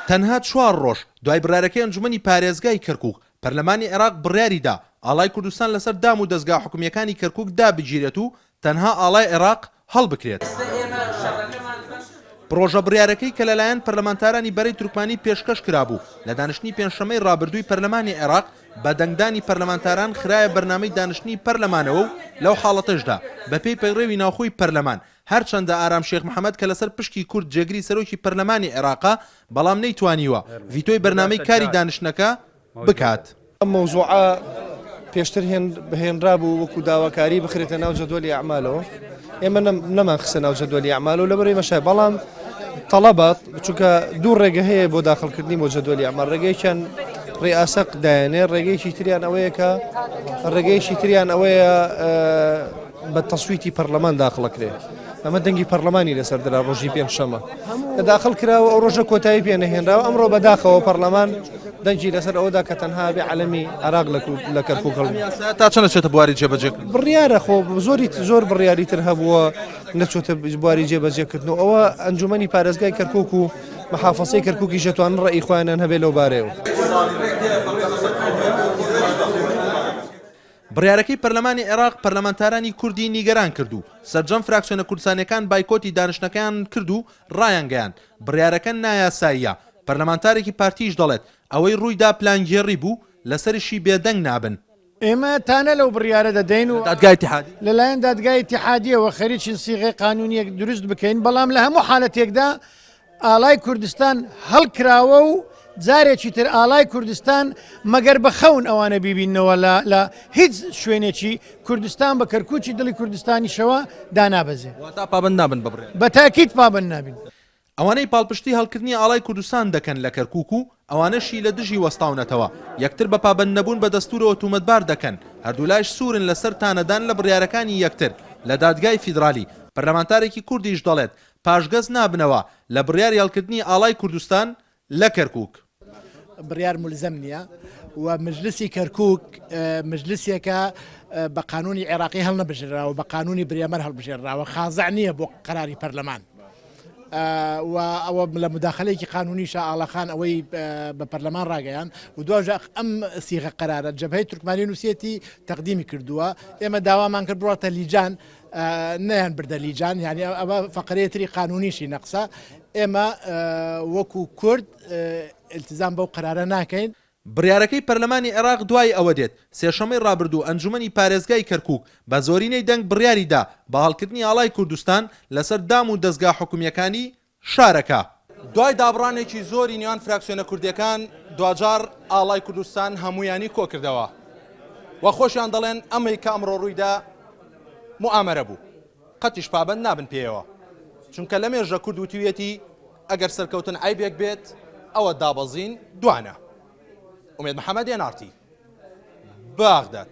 تەنها چوار ڕۆژ دوای بڕیارەکەی ئەنجومەنی پارێزگای کەرکوک، پەرلەمانی عێراق بڕیاریدا ئاڵای کوردستان لەسەر دام و دەزگا حکومییەکانی کەرکوک دابگیرێت و تەنها ئاڵای عێراق هەڵبکرێت. پڕۆژە بڕیارەکەی کە لەلایەن پەرلەمانتارانی بەرەی تورکمانی پێشکەش کرابوو، لە دانیشتنی پێنجشەممەی ڕابردووی پەرلەمانی عێراق بە دەنگدانی پەرلەمانتاران خرایە بەرنامەی دانیشتنی پەرلەمانەوە و لەو حاڵەتەشدا بەپێی پەیڕەوی ناوخۆی پەرلەمان هەرچەندە ئارام شێخ محەمەد کە لەسەر پشکی کورد جێگری سەرۆکی پەرلەمانی عێراقە بەڵام نەیتوانیوە ڤیتۆی بەرنامەی کاری دانیشتنەکە بکات. ئەم مەوزوعە پێشتر هێنرابوو وەکو داواکاری بخرێتە ناو جەدوەلی ئەعمالەوە، ئێمە نەمان خستە ناو جەدوەلی ئەعمالەوە لەبەرەی مەشای، بەڵام تەڵەبات چونکە دوو ڕێگە هەیە بۆ داخڵکردنی بۆ جەدوەلی ئەعمال، ڕێگەیەکیان ڕیاسە دایەنێ، ڕێگەیەکی تریان ئەوەیە کە ڕێگەیەکی تریان ئەوەیە بە تەسویتی پەرلەمان داخڵەکرێ. ئەمە دەنگی پەرلەمانی لەسەر درا ڕۆژی پێنجشەمە کە داخڵ کراوە ئەو ڕۆژە کۆتایی پێ نەهێنراوە ئەمڕۆ بەداخەوە پەرلەمان دەنگی لەسەر ئەوەدا کە تەنها بێ عەلەمی عێراق لە کەرکوک هەڵ تا چەند دەچێتە بواری جێبەجێکردن؟ بڕیارە خۆ زۆری زۆر بڕیاری تر هەبووە نەچۆتە بواری جێبەجێکردن و ئەوە ئەنجومەنی پارێزگای کەرکوک و محافەزەی کەرکوکیش دەتوانن ڕەئی خۆیانیان هەبێ لەو بارەیەوە. بڕیارەکەی پەرلەمانی عێراق پەرلەمانتارانی کوردی نیگەران کرد و سەرجەم فراکسیۆنە کوردستانییەکان بایکۆتی دانیشتنەکەیان کرد و ڕایانگەیاند، بڕیارەکە نایاساییە، پەرلەمانتارێکی پارتیش دەڵێت، ئەوەی ڕوویدا پلانگێڕی بوو، لەسەریشی بێدەنگ نابن. ئێمە تانە لەو بڕیارە دەدەین و دادگای ئیتیحادی؟ لەلایەن دادگای ئیتیحادییەوە خەریکین سیغەی قانوونییەک دروست بکەین، بەڵام لە هەموو حالەتێکدا ئاڵای کوردستان هەڵکراوە و جارێکی تر ئاڵای کوردستان مەگەر بە خەون ئەوانە بیبیننەوە لە لە هیچ شوێنێکی کوردستان بە کەرکوکی دڵی کوردستانیشەوە دانابەزێ. واتا پابەند نابن بە بڕیارەکە؟ بە تاکید پابەند نابین. ئەوانەی پاڵپشتی هەڵکردنی ئاڵای کوردستان دەکەن لە کەرکوک و ئەوانەشی لە دژی وەستاونەتەوە، یەکتر بە پابەندنەبوون بە دەستوورەوە تومەتبار دەکەن، هەردوولایش سوورن لەسەر تانەدان لە بڕیارەکانی یەکتر لە دادگای فیدرالی، پەرلەمانتارێکی کوردیش دەڵێت، پاشگەز نابنەوە لە بڕیاری هەڵکردنی ئاڵای کوردستان لە کەرکوک. بڕیار مولزەم نییە و مەجلسی کەرکوک مەجلسێکە بە قانونی عێراقی هەڵنەبژێراوە بە قانونی برێمەر هەڵبژێراوە خازع نییە بۆ قەراری پەرلەمان و ئەوە لە مداخلەیەکی قانونیشە ئاڵاخان ئەوەی بە پەرلەمان ڕاگەیان و دواجار ئەم سیغە قەرارە جەبهەی تورکمانی نووسێتی تەقدیمی کردووە ئێمە داوامان کرد بڕاتە لیجان نەیان بردە لیجان یعنی ئەوە فەقرەیە تری قانونیشی نەقسە ئێمە وەکو کورد التزام بەو قەرارە ناکەین. بڕیارەکەی پەرلەمانی عێراق دوای ئەوە دێت، سێشەممەی ڕابردوو ئەنجومەنی پارێزگای کەرکوک بە زۆرینەی دەنگ بڕیاری دا بە هەڵکردنی ئاڵای کوردستان لەسەر دام و دەزگا حکومییەکانی شارەکە. دوای دابڕانێکی زۆری نێوان فراکسیۆنە کوردییەکان، دواجار ئاڵای کوردستان هەموویانی کۆکردەوە و خۆشیان دەڵێن ئەمەی کە ئەمڕۆ ڕوویدا موئامەرە بوو، قەتیش پابەند نابن پێیەوە، چونکە لەمێژە کورد وتوویەتی ئەگەر سەرکەوتن عەیبێک بێت ئەوە دابەزین دوانە. ئومێد محەمەد، ئێن ئاڕ تی، بەغداد.